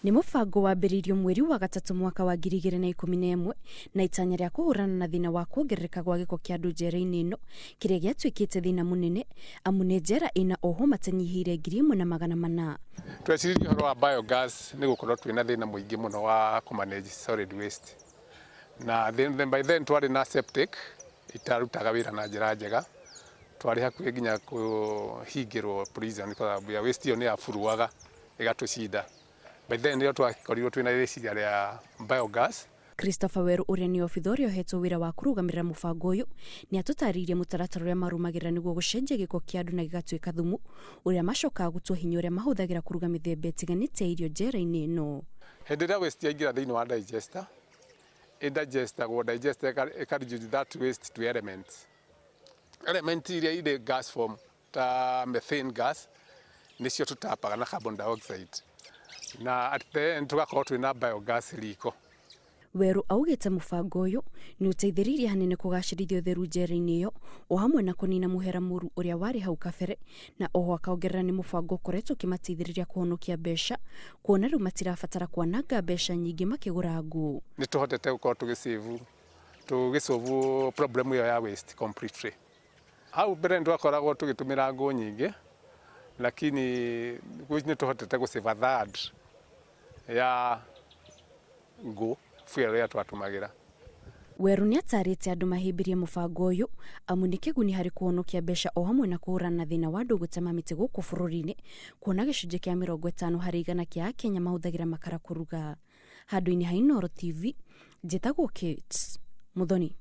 Nĩ mũbango wambĩrĩirio mweri wa gatatũ mwaka wa 2011 na itanya rĩa kũhũrana na thĩna wa kuongerereka gwa gĩko kĩa andũ njera-inĩ ĩno kĩrĩa gĩatuĩkĩte thĩna mũnene amu nĩ njera ĩna ohwo matanyihĩire 1400. Tweciririe ũhoro wa biogas nĩ gũkorwo twĩna thĩna mũingĩ mũno wa kũ manage solid waste na then by then twarĩ na septic itarutaga wĩra na njĩra njega. Twarĩ hakuhĩ nginya kũhingĩrwo prison tondũ ya waste ĩyo nĩ yaburuaga ĩgatũcinda. By then nĩrĩo twakorirwo twĩna rĩciria rĩa biogas. Christopher Weru ũrĩa nĩ obitha ũrĩa ũhetwo wĩra wa kũrũgamĩrĩra mũbango ũyũ nĩ atũtarĩirie mũtaratara ũrĩa marũmagĩrĩra nĩguo gũcenjia gĩko kĩa andũ na gĩgatuĩka thumu ũrĩa macokaga gũtua hinya ũrĩa mahũthagĩra kũruga mĩthemba ĩtiganĩte ya irio njera-inĩ ĩno. Hĩndĩ ĩrĩa waste yaingĩra thĩinĩ wa digester, ĩ digestagwo digester ĩka reduce that waste to elements. Element iria irĩ gas form ta methane gas nĩcio tũtapaga na carbon dioxide na at the end tũgakorwo twĩna biogas riko. Weru augĩte mũbango ũyũ nĩ ũteithĩrĩirie hanene kũgacĩrithia ũtheru njera-inĩ ĩyo o hamwe na kũnina mũhera mũru ũrĩa warĩ hau kabere, na oho akaongerera nĩ mũbango ũkoretwo ũkĩmateithĩrĩria kũhonokia mbeca kuona rĩu matirabatara kwananga mbeca nyingĩ makĩgũra ngũ. Nĩ tũhotete gũkorwo tũgĩsave tũgĩsolve problem ĩyo ya waste completely. Hau mbere nĩ twakoragwo tũgĩtũmĩra ngũ nyingĩ, lakini nĩ tũhotete gũ save a third ya ngũ fuel ĩrĩa twatũmagĩra. Weru nĩ atarĩte andũ mahĩmbĩrie mũbango ũyũ amu nĩ kĩguni harĩ kũhonokia mbeca o hamwe na kũhũrana na thĩna wa andũ gũtema mĩtĩ gũkũ bũrũri-inĩ, kuona gĩcunjĩ kĩa 50% kĩa Akenya mahũthagĩra makara kũruga. Handũ-inĩ ha Inooro TV, njĩtagwo Kate Muthoni.